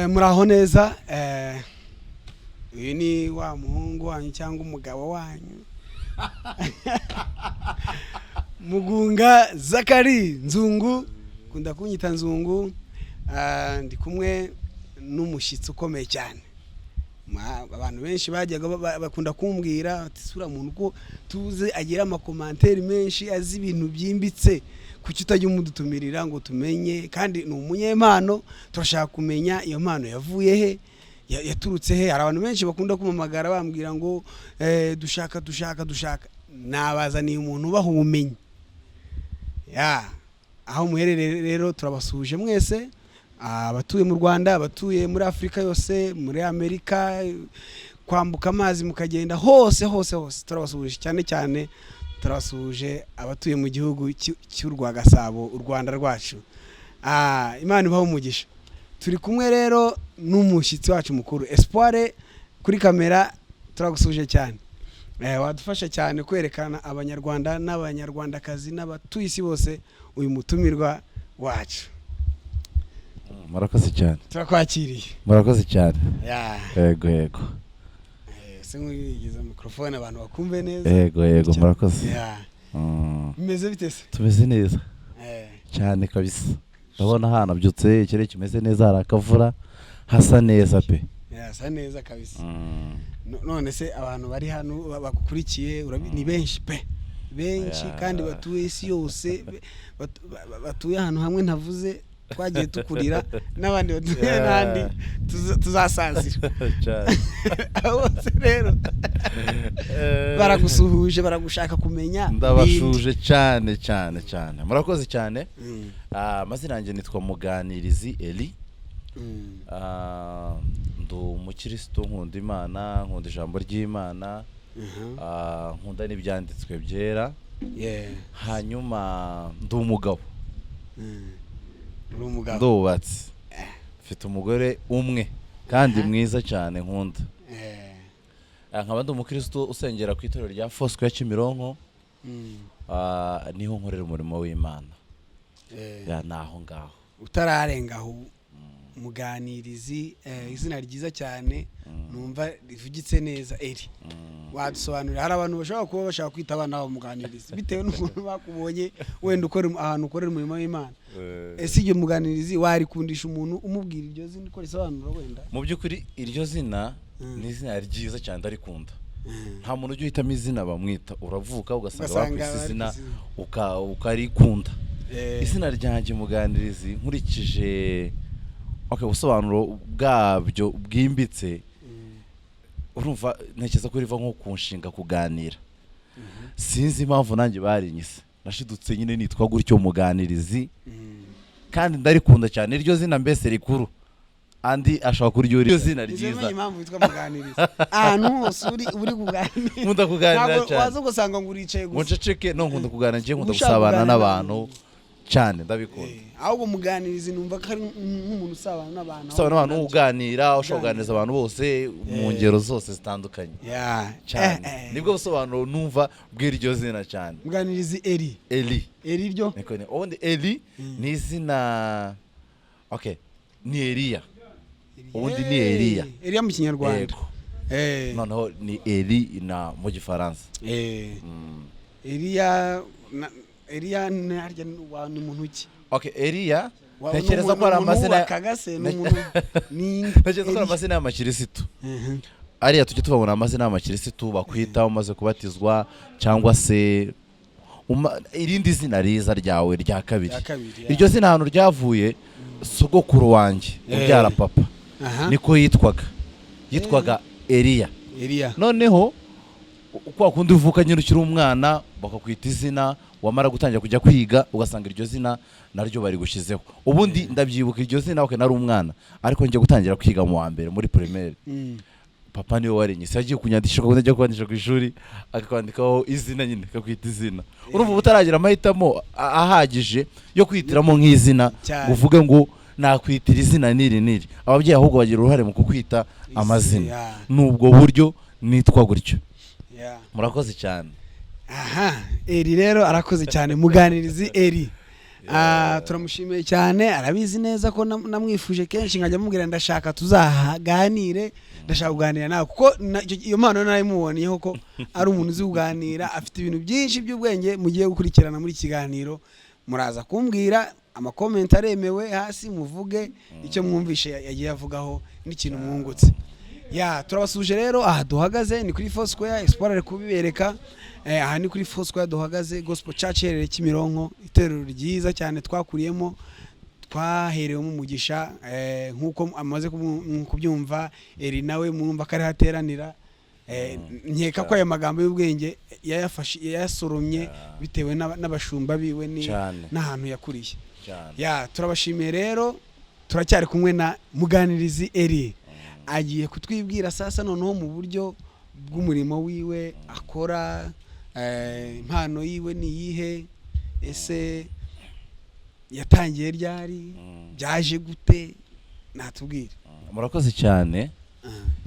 Muraho neza. Uyu ni wa muhungu wanyu cyangwa umugabo wanyu, Mugunga Zakari Nzungu, kunda kunyita Nzungu. Ndi kumwe n'umushyitsi ukomeye cyane. Abantu benshi bajyaga bakunda kumbwira ati: "Sura muntu ko tuzi agira amacommentaires menshi, azi ibintu byimbitse, kuki utajya umudutumirira ngo tumenye? Kandi ni umunyempano, turashaka kumenya iyo mpano yavuye he, yaturutse he?" Hari abantu benshi bakunda kumpamagara bambwira ngo dushaka, dushaka, dushaka. Nabazaniye umuntu ubaha ubumenyi. Ya, aho muherereye rero turabasuhuje mwese, abatuye mu Rwanda, abatuye muri Afurika yose, muri Amerika, kwambuka amazi mukagenda hose hose hose, turabasuhuje. Cyane cyane turabasuhuje abatuye mu gihugu cy'u Rwagasabo, u Rwanda rwacu. Imana ibahe umugisha. Turi kumwe rero n'umushyitsi wacu mukuru Espoir kuri kamera. Turagusuhuje cyane. Wadufasha cyane kwerekana Abanyarwanda n'Abanyarwandakazi n'abatuye isi bose uyu mutumirwa wacu. Murakoze cyane. Turakwakiriye. Murakoze cyane. Ya. Yego. Se nk'uyigiza mikorofone abantu bakumve neza. Yego, murakoze. Ya. Bimeze bite se? Tumeze neza cyane kabisa. Ndabona hanabyutse, ikirere kimeze neza, hari akavura, hasa neza pe. Yasa neza kabisa. None se abantu bari hano bagukurikiye ni benshi pe, benshi kandi batuye isi yose, batuye ahantu hamwe ntavuze twagiye tukurira, n'abandi batuye n'ahandi tuzasazira. Cyane. Abo bose rero baragusuhuje, baragushaka kumenya. Ndabashuje cyane cyane cyane, murakoze cyane. Amazina yanjye nitwa Muganirizi Eli. Ndi umukirisitu, nkunda Imana, nkunda ijambo ry'Imana, nkunda n'ibyanditswe byera. Hanyuma ndi umugabo. Uri umugabo. Ndubatse, mfite umugore umwe kandi mwiza cyane nkunda. Nkaba ndi umukirisitu usengera ku itorero rya Fosco ya Kimironko. Niho nkorera umurimo w'Imana. Ya, ni aho ngaho. Utararenga aho, Muganirizi, izina ryiza cyane, numva rivugitse neza. Eri, wadusobanurira? Hari abantu bashobora kuba bashaka kwita abana babo Muganirizi bitewe n'ukuntu bakubonye wenda ukora ahantu ukorera umurimo w'Imana. Ese iryo Muganirizi warikundisha umuntu, umubwira iryo zina uko risobanura wenda? Mu by'ukuri iryo zina ni izina ryiza cyane, ndarikunda. Nta muntu ujya uhitamo izina bamwita, uravuka ugasanga ugasanga bakwise izina bari kwise ukarikunda. Izina ryanjye Muganirizi, nkurikije, okay, ubusobanuro bwabyo bwimbitse, urumva ntekereza ko riva nko ku nshinga kuganira. Sinzi impamvu nanjye barinyise, nashidutse nyine nitwa gutyo, Muganirizi. Kandi ndarikunda cyane iryo zina, mbese rikuru andi ashobora kuryura iryo zina Nizeye ryiza. Impamvu witwa Muganirizi, ahantu hose uri kuganira. Nkunda kuganira Ntabwo cyane. waza ugasanga ngo uricaye Ngo gusa. nceceke no nkunda kuganira ngiye, nkunda Uba ushaka gusabana kuganira n'abantu n'abantu. cyane, ndabikunda. Ahubwo Muganirizi numva ko ari nk'umuntu usabana n'abantu. Usabana n'abantu, uganira, ushobora kuganiriza abantu bose mu ngero zose zitandukanye cyane. Nibwo busobanuro numva bw'iryo zina cyane. Muganirizi Eri. Eli. Eri ryo? Niko ubundi Eli ni izina, okay, ni Eliya ubundi, ni Eliya. Eliya mu Kinyarwanda. Yego. Noneho ni Eli na mu Gifaransa. Eliya Eliya narya ni muntu ki? Okay, Eliya ntekereza ko ari Ni umuntu amazina wubakaga se, ni umuntu ni ntekereza ko ari Eliya. amazina y'amakirisitu. Ariya tujya tubabona, amazina y'amakirisitu bakwita umaze kubatizwa, cyangwa se irindi zina riza ryawe rya kabiri. Rya kabiri, ya. Iryo zina ahantu ryavuye, sogokuru wanjye ubyara papa niko yitwaga, yitwaga Eliya. Eliya. Noneho kwa kundi uvuka nyine ukiri umwana bakakwita izina, wamara gutangira kujya kwiga ugasanga iryo zina naryo barigushyizeho. Ubundi ndabyibuka iryo zina, okay, nari umwana ariko njya gutangira kwiga mu wa mbere muri primaire, papa niwe warinyise, yagiye kunyandikisha kuko ajya kwandikisha ku ishuri akakwandikaho izina nyine, akakwita izina. Urumva uba utaragira amahitamo ahagije yo kwihitiramo nk'izina Cyane. ngo uvuge ngo nakwitira izina n'iri n'iri. Ababyeyi ahubwo bagira uruhare mu kukwita amazina. Ni ubwo buryo nitwa gutyo. Murakoze cyane. Aha, Eri rero arakoze cyane, Muganirizi Eri. Turamushimiye cyane, arabizi neza ko namwifuje kenshi, nkajya mubwira ndashaka tuzaganire, ndashaka kuganira nawe, kuko iyo mpano narayimubonyeho ko ari umuntu uzi kuganira, afite ibintu byinshi by'ubwenge. Mugiye gukurikirana muri iki kiganiro, muraza kumbwira ama comments aremewe hasi, muvuge icyo mwumvishe yagiye avugaho n'ikintu mwungutse. Ya, turabasuje rero. Aha duhagaze ni kuri Foursquare Espoir ari kubibereka. Aha ni kuri Foursquare duhagaze, Gospel Church iherereye Kimironko, itorero ryiza cyane twakuriyemo, twaherewemo umugisha. Nk'uko amaze kubyumva eri nawe murumva ko ariho ateranira. Nkeka ko aya magambo y'ubwenge yayafashe, yayasoromye bitewe n'abashumba biwe n'ahantu yakuriye. Ya, turabashimiye rero, turacyari kumwe na Muganirizi Eri, agiye kutwibwira sasa noneho mu buryo bw'umurimo wiwe akora. Impano yiwe ni iyihe? Ese yatangiye ryari? Byaje gute? Natubwire. Murakoze cyane.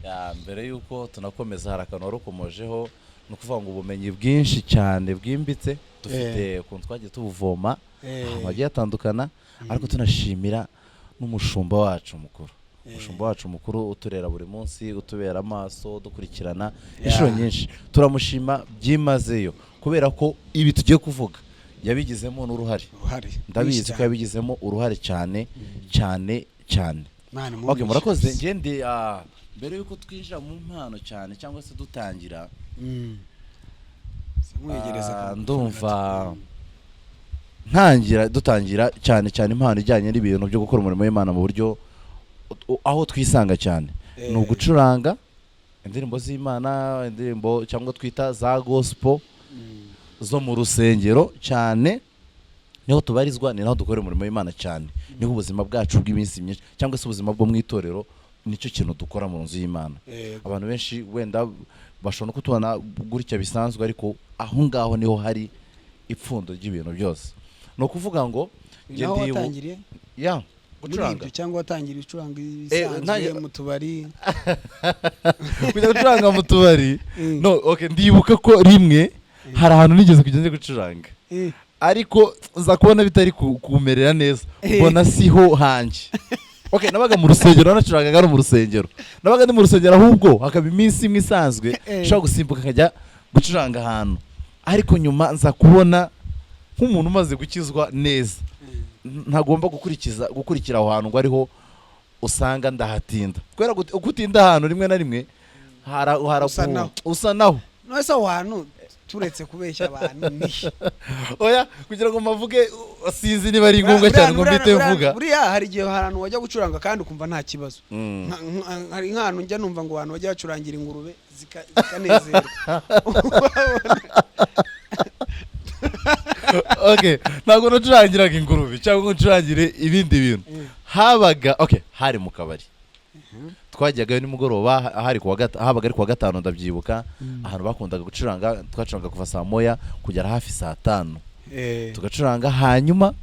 Ya, mbere y'uko tunakomeza hari akantu wari ukomojeho, ni ukuvuga ngo ubumenyi bwinshi cyane bwimbitse dufite, ukuntu twagiye tubuvoma ahantu hagiye hatandukana, ariko tunashimira n'umushumba wacu mukuru, umushumba wacu mukuru uturera buri munsi, utubera amaso, dukurikirana inshuro nyinshi. Turamushima byimazeyo kubera ko ibi tugiye kuvuga yabigizemo n'uruhare. Uruhare Ndabizi rwinshi ko yabigizemo uruhare cyane cyane cyane. Imana imuhe Okay, umugisha. murakoze. Ngende mbere yuko twinjira mu mpano cyane cyangwa se dutangira, Mwegereza ndumva ntangira, dutangira cyane cyane impano ijyanye n'ibintu byo gukora umurimo w'Imana mu buryo aho twisanga cyane ni ugucuranga indirimbo z'Imana, indirimbo cyangwa twita za gospel zo mu rusengero cyane. Niho tubarizwa, ni naho dukorera umurimo w'Imana cyane, niho ubuzima bwacu bw'iminsi myinshi cyangwa se ubuzima bwo mu itorero, nicyo kintu dukora mu nzu y'Imana. Abantu benshi wenda bashobora no kutubona gutya bisanzwe, ariko aho ngaho niho hari ipfundo ry'ibintu byose. Ni ukuvuga ngo Ni njye naho watangiriye ya muri gucuranga ibyo, cyangwa watangiriye ucuranga ibisanzwe mu tubari? Kujya gucuranga mu tubari, no, okay, ndibuka ko rimwe hari ahantu nigeze kujya nzi gucuranga, ariko nza kubona bitari kumerera neza, mbona siho hanjye. Okay, nabaga mu rusengero, nanacurangaga ari mu rusengero, nabaga ndi mu rusengero, ahubwo hakaba iminsi imwe isanzwe nshobora gusimbuka nkajya gucuranga ahantu. Ariko nyuma nza kubona nk'umuntu umaze gukizwa neza ntagomba gukurikiza gukurikira aho hantu ngo ariho usanga ndahatinda, kubera uko utinda ahantu rimwe na rimwe Usa naho. Usa naho. None se aho hantu, turetse kubeshya abantu, ni Oya, kugira ngo mpavuge sinzi niba ari ngombwa cyane ngo mbite mvuga. Buriya hari igihe ahantu wajya gucuranga kandi ukumva nta kibazo. Hari nk'ahantu njya numva ngo abantu bajya bacurangira ingurube zikanezerwa. Okay, ntabwo nacurangiraga ingurube cyangwa ngo ncurangire ibindi bintu. Habaga, okay, hari mu kabari twajyagayo nimugoroba, habaga ari kuwa gatanu, ndabyibuka, ahantu bakundaga gucuranga. Twacuranga kuva saa 1 kugera hafi saa 5, tugacuranga, hanyuma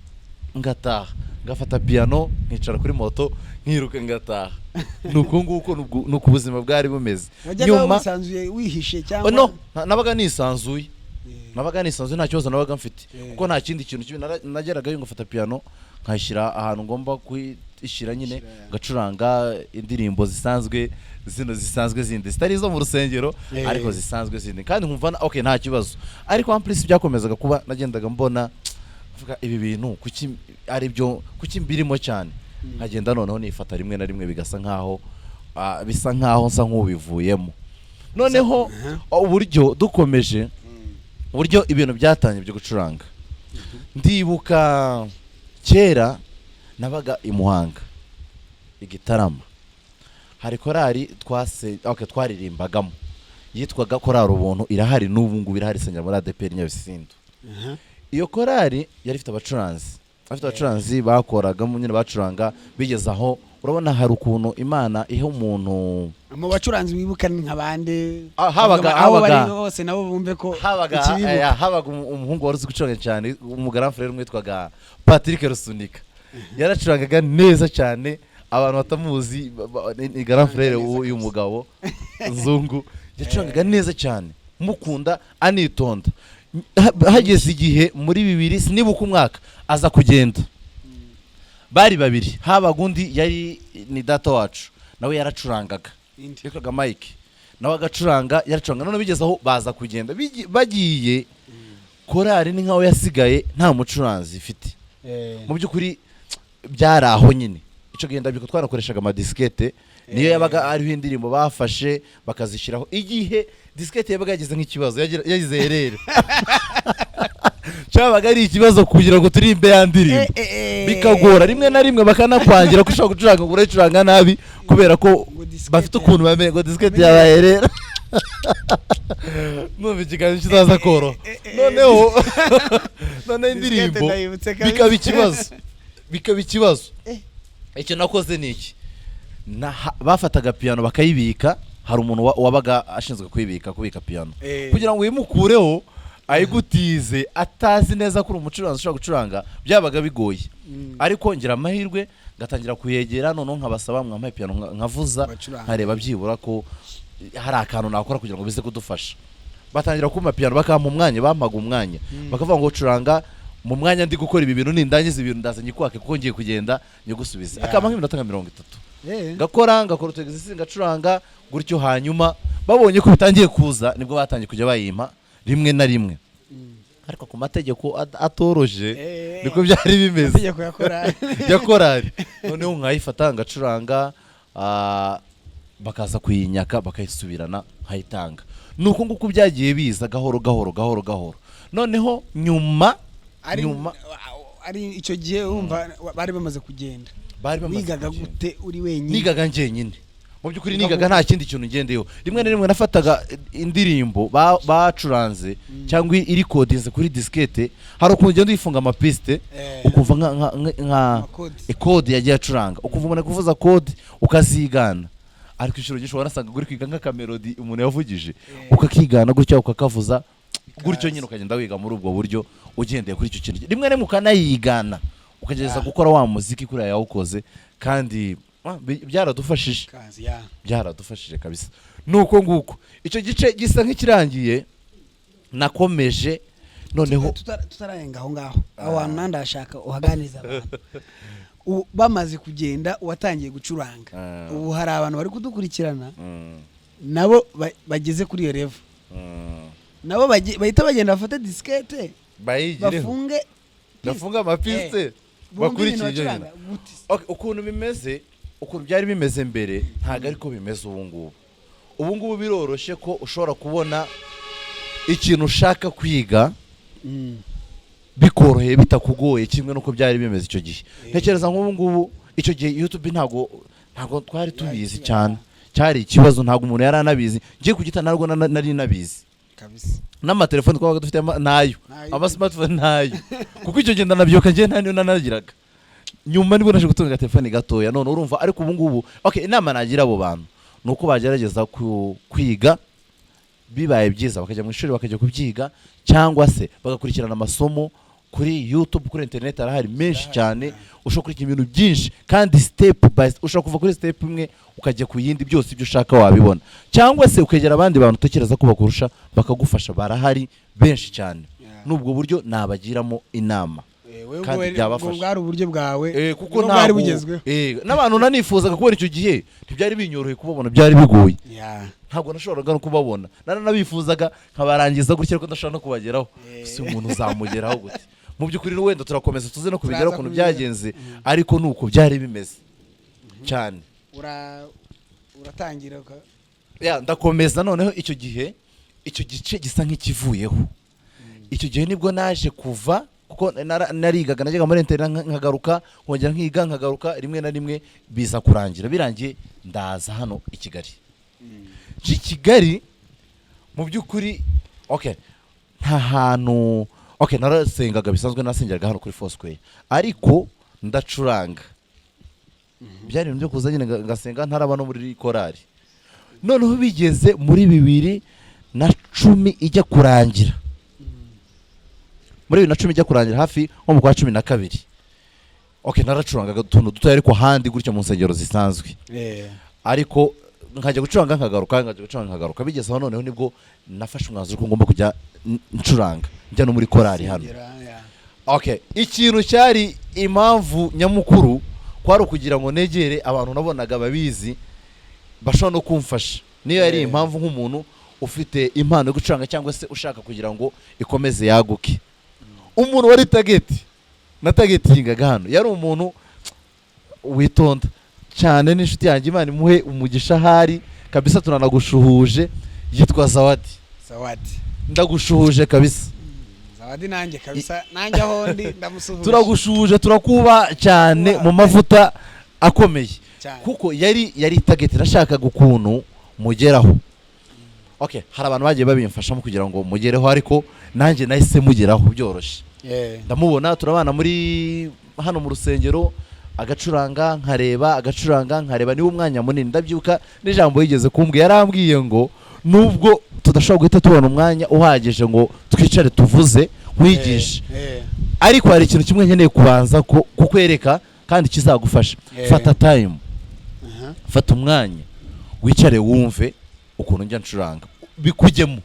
ngataha ngafata piyano, nkicara kuri moto, nkiruka ngataha. Ni uko nguko, ni uko ubuzima bwari bumeze. Wajyaga Nyuma wisanzuye, wihishe Oh, cyangwa? No, nabaga nisanzuye, nabaga nisanzuye, nta kibazo nabaga mfite, kuko nta kindi kintu kibi. Nageragayo ngafata piyano nkayishyira ahantu ngomba kuyishyira nyine, Shyira, ngacuranga indirimbo zisanzwe, zino zisanzwe zindi zitari izo mu rusengero, ariko zisanzwe zindi, kandi nkumva okay, nta kibazo. Ariko en plus byakomezaga kuba, nagendaga mbona mvuga ibi bintu kuki ari byo, kuki mbirimo cyane, nkagenda noneho nifata rimwe na rimwe bigasa nkaho bisa nkaho nsa nk'ubivuyemo noneho. Uburyo dukomeje, uburyo ibintu byatangiye byo gucuranga, ndibuka kera nabaga i Muhanga i Gitarama, hari korali twase, okay, twaririmbagamo yitwaga Korali Ubuntu, irahari n'ubu ngubu irahari, isengera muri ADEPR Nyabisindu. Iyo korali yari ifite abacuranzi, afite abacuranzi bakoragamo nyine, bacuranga bigeze aho. Urabona hari ukuntu Imana iha umuntu Mu bacuranzi wibuka ni nka bande? Habaga Abo bari bose nabo bumve ko habaga ikibibuka. Habaga umuhungu wari uzi gucuranga cyane, umu grand frère umwe witwaga Patrick Rusunika, yaracurangaga neza cyane. Abantu batamuzi ni grand frère Neza w'uyu kabisa. mugabo Nzungu, yacurangaga neza cyane, mukunda, anitonda. Hageze igihe muri bibiri, sinibuka umwaka, aza kugenda. Bari babiri, habaga undi yari ni data wacu, nawe yaracurangaga. Indi. Yitwaga Mike, nawe agacuranga, yaracuranga. None bigeze aho baza kugenda. Bagiye, korari ni nkaho yasigaye nta mucuranzi ifite. Mu by'ukuri byari aho nyine. Icyo gihe ndabyibuka twanakoreshaga amadisikete, niyo yabaga ariho indirimbo bafashe bakazishyiraho. Igihe disikete yabaga yagize nk'ikibazo, yagize error, cyabaga ari ikibazo kugira ngo turirimbe ya ndirimbo, bikagora. Rimwe na rimwe bakanakwangira ko ushobora gucuranga ngo urayicuranga nabi kubera ko Ngo disikete bafite ukuntu bamenye ngo disikete yabaye error. Numva ikiganiro kizaza koroha. Noneho indirimbo Ndayibutse kabisa. bikaba ikibazo, bikaba ikibazo. Icyo nakoze ni iki? Bafataga piyano bakayibika, hari umuntu wabaga ashinzwe kuyibika, kubika piyano, kugira ngo uyimukureho ayigutize atazi neza ko uri umucuranzi ushobora gucuranga, byabaga bigoye. Ariko ngira amahirwe ngatangira kuyegera, noneho nkabasaba mwampaye piyano nkavuza, Ugacuranga. nkareba byibura ko hari akantu nakora kugira ngo bize kudufasha. Batangira kumpa piyano, bakampa umwanya, bampaga umwanya, bakavuga ngo curanga mu mwanya ndi gukora ibi bintu, nindangiza ibintu ndaza nyikwake kuko ngiye kugenda nyigusubize. Akampa nk'iminota nka 30, ngakora utu exercice, ngacuranga gutyo. Hanyuma babonye ko bitangiye kuza, nibwo batangiye kujya bayimpa rimwe na rimwe, ariko ku mategeko atoroje. Niko byari bimeze. Amategeko ya korali. Ya korali. Noneho nkayifata ngacuranga, bakaza kuyinyaka bakayisubirana nkayitanga. Ni uko nguko byagiye biza gahoro gahoro gahoro gahoro. Noneho nyuma Ari nyuma ari icyo gihe wumva bari bamaze kugenda, bari bamaze wigaga kugenda. gute uri wenyine? Nigaga njyenyine. Mu by'ukuri nigaga nta kindi kintu ngendeyeho. Rimwe na rimwe nafataga indirimbo bacuranze cyangwa iri kodinze kuri disikete, hari ukuntu ugenda uyifunga amapiste, ukumva nka Amakodi. Kode yagiye acuranga, ukumva umuntu ari kuvuza kode ukazigana. Ariko inshuro nyinshi wanasanga uri kwiga nk'akamelody umuntu yavugije, ukakigana gutya, ukakavuza gutyo nyine, ukagenda wiga muri ubwo buryo ugendeye kuri icyo kintu. Rimwe na rimwe ukanayigana, ukagerageza gukora wa muziki kuriya yawukoze. Kandi byaradufashije. Kazi ya Byaradufashije kabisa. Nuko nguko icyo gice gisa nk'ikirangiye, nakomeje noneho. Tutararenga aho ngaho, aho hantu nandi ndashaka uhaganiza abantu. Ubu bamaze kugenda, watangiye gucuranga. Ubu hari abantu bari kudukurikirana, nabo bageze kuri iyo level, nabo bahita bagenda bafate disikete, bayigireho, bafunge. Bafunge amapiste, bumve ibintu bakurikire ibyo bacuranga bintu. gute se? Okay, ukuntu bimeze, ukuntu byari bimeze mbere ntabwo ariko bimeze ubu ngubu. Ubu ngubu biroroshye ko ushobora kubona ikintu ushaka kwiga bikoroheye, bitakugoye kimwe n'uko byari bimeze icyo gihe. Ntekereza nk'ubu ngubu, icyo gihe YouTube ntabwo twari tubizi cyane, cyari ikibazo, ntabwo umuntu yari anabizi. Ngiye ku gita ntabwo nari nabizi. N'amatelefoni twabaga dufite ntayo, Ntayo. ama smartphone ntayo, kuko icyo gihe ndanabyuka njye nta niyo nanagiraga. Nyuma nibwo naje gutunga telefone gatoya. None urumva, ariko ubu ngubu, okay, inama nagira abo bantu ni uko bagerageza kwiga, bibaye byiza bakajya mu ishuri bakajya kubyiga, cyangwa se bagakurikirana amasomo kuri YouTube, kuri internet arahari menshi cyane. Ushobora kurikira ibintu byinshi kandi step by step, ushobora kuva kuri step imwe ukajya ku yindi, byose ibyo ushaka wabibona. Cyangwa se ukegera abandi bantu utekereza ko bakurusha bakagufasha, barahari benshi cyane. N'ubwo buryo nabagiramo inama Wewe kandi byabafasha. Ubwo bwari uburyo bwawe, Kuko nibwo bwari ntabwo bugezweho. N'abantu nanifuzaga kubona icyo gihe ntibyari binyoroheye kubabona, byari bigoye. Ntabwo nashoboraga no kubabona. Naranabifuzaga nkabarangiza gutya, ariko ndashobora no kubageraho. Si umuntu uzamugeraho gute? Mu by'ukuri wenda turakomeza tuze no kubigeraho Turaza ukuntu kubigeraho. byagenze, ariko ni uko byari bimeze cyane. Uratangira Ya, ndakomeza. Noneho icyo gihe icyo gice gisa nk'ikivuyeho. Icyo gihe nibwo naje kuva, kuko narigaga, najyaga muri internet nkagaruka, nkongera nkiga nkagaruka rimwe na rimwe, biza kurangira birangiye ndaza hano i Kigali. Nje i Kigali, mu by'ukuri, okay, nta hantu, okay, narasengaga bisanzwe, nasengeraga hano kuri Foursquare, ariko ndacuranga. Byari ibintu byo kuza nyine ngasenga, ntaraba no muri korali. Noneho bigeze muri 2010 ijya kurangira, muri 2010 ijya kurangira, hafi nko mu kwa 12, okay, naracurangaga utuntu dutoya ariko ahandi gutyo mu nsengero zisanzwe. Ariko Nkajya gucuranga nkagaruka, nkajya gucuranga nkagaruka. Bigeze aho noneho nibwo nafashe umwanzuro ko ngomba kujya ncuranga, njya no muri korali hano. Sengera, yeah. Okay, ikintu cyari impamvu nyamukuru kwari ukugira ngo negere abantu nabonaga babizi, bashobora no kumfasha. Niyo yari impamvu nk'umuntu ufite impano yo gucuranga cyangwa se ushaka kugira ngo ikomeze yaguke. Umuntu wari target na targetingaga hano yari umuntu witonda cyane, n'inshuti yanjye, Imana imuhe umugisha ahari kabisa, turanagushuhuje, yitwa Zawadi. Zawadi. Ndagushuhuje kabisa. Zawadi, nanjye kabisa, nanjye aho ndi ndamusuhuje. Turagushuhuje, turakuba cyane mu mavuta akomeye. Cyane. Kuko yari target nashakaga ukuntu mugeraho. Okay, hari abantu bagiye babimfashamo kugira ngo mugereho, ariko nanjye nahise mugeraho byoroshye. Ndamubona, turabana muri hano mu rusengero, agacuranga nkareba, agacuranga nkareba, niba umwanya munini. Ndabyibuka n'ijambo yigeze kumbwira, yarambwiye ngo nubwo tudashobora guhita tubona umwanya uhagije ngo twicare tuvuze wigishe, ariko hari ikintu kimwe nkeneye kubanza kukwereka kandi kizagufasha. Fata time, fata umwanya wicare wumve ukuntu njya ncuranga, bikujyemo.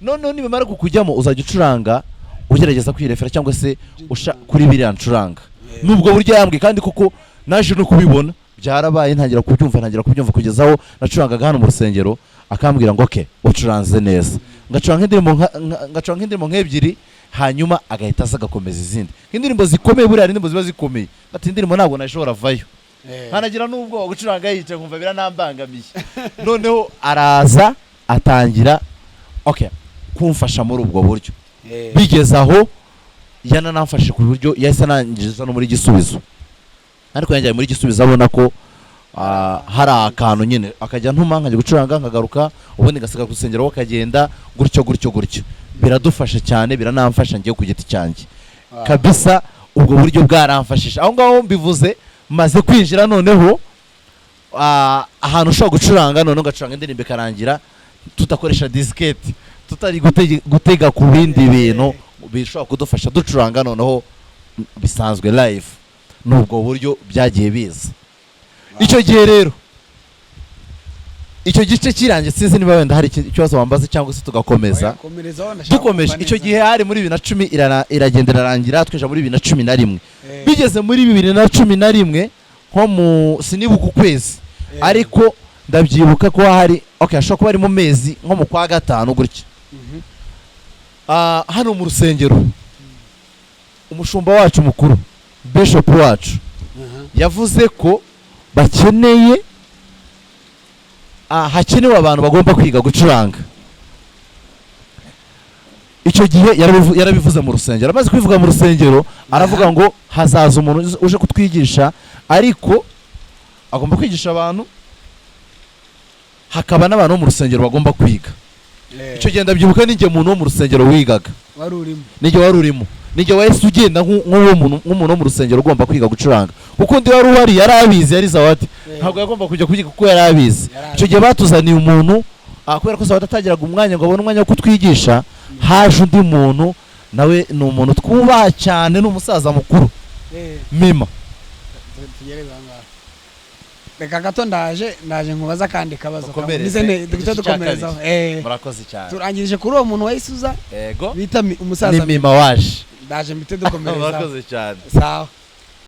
Noneho nibimara kukujyamo uzajya ucuranga ugerageza kwirefera cyangwa se usha kuri biriya ncuranga. Nubwo buryo yambwiye, kandi koko naje no kubibona byarabaye, ntangira kubyumva, ntangira kubyumva kugeza aho nacurangaga hano mu rusengero akambwira ngo okay, ucuranze neza. Ngacuranga nk'indirimbo nk'ebyiri, hanyuma agahita aza agakomeza izindi, nk'indirimbo zikomeye. Buriya hari indirimbo ziba zikomeye, ati indirimbo ntabwo nashobora vayo, nkanagira n'ubwoba gucuranga yicaye, nkumva biranambangamiye. Noneho araza atangira, okay, kumfasha muri ubwo buryo. Bigeze aho yananamfashe ku buryo yahise anangiriza no muri Gisubizo, ariko yanjyanye muri Gisubizo abona ko hari akantu nyine, akajya ntuma nkajya gucuranga nkagaruka, ubundi ngasiga ku rusengero, we akagenda gutyo gutyo gutyo. Biradufasha cyane, biranamfasha ngiye ku giti cyanjye. Kabisa ubwo buryo bwaramfashije. Aho ngaho mbivuze maze kwinjira noneho ahantu ushobora gucuranga, noneho ugacuranga indirimbo ikarangira tudakoresha disiketi, tutari gutega ku bindi bintu bishobora kudufasha, ducuranga noneho bisanzwe live. N'ubwo buryo byagiye biza. Icyo gihe rero icyo gice kirangiye, sinzi niba wenda hari ikibazo wambaza cyangwa se tugakomeza. Oya, komerezaho, ndashaka Dukomeje. kumva Icyo neza. gihe hari muri 2010, iragenda irarangira, twinjira muri 2011. Bigeze muri 2011 nko mu, sinibuka ukwezi, ariko ndabyibuka ko hari, okay, hashobora kuba ari mu mezi nko mu kwa gatanu gutya. Hano mu rusengero umushumba wacu mukuru, bishop wacu, yavuze ko bakeneye, hakenewe abantu bagomba kwiga gucuranga. Icyo gihe yarabivuze mu rusengero. Amaze kubivuga mu rusengero aravuga ngo hazaza umuntu uje kutwigisha, ariko agomba kwigisha abantu, hakaba n'abantu bo mu rusengero bagomba kwiga. Icyo gihe ndabyibuka ninjye muntu wo mu rusengero wigaga. Wari urimo. Ninjye wari urimo, ninjye wahise ugenda nk'uwo muntu, nk'umuntu wo mu rusengero ugomba kwiga gucuranga, kuko undi wari uhari yari abizi, yari Zawadi. Ntabwo yagomba kujya kwiga kuko yari abizi. Yari abizi. Icyo gihe batuzaniye umuntu, kubera ko Zawadi atagiraga umwanya ngo abone umwanya wo kutwigisha, haje undi muntu, nawe ni umuntu twubaha cyane, ni umusaza mukuru, Mima. Tugereze aho ngaho, reka gato, ndaje nkubaze akandi kabazo. Dukomereze. Kameze neza, duhite Igice cya dukomerezaho. kabiri. Murakoze cyane. Turangirije kuri uwo muntu wahise uza Ego. bita umusaza. Ni Mima waje. Ndaje mpite dukomerezaho. Murakoze cyane. Sawa.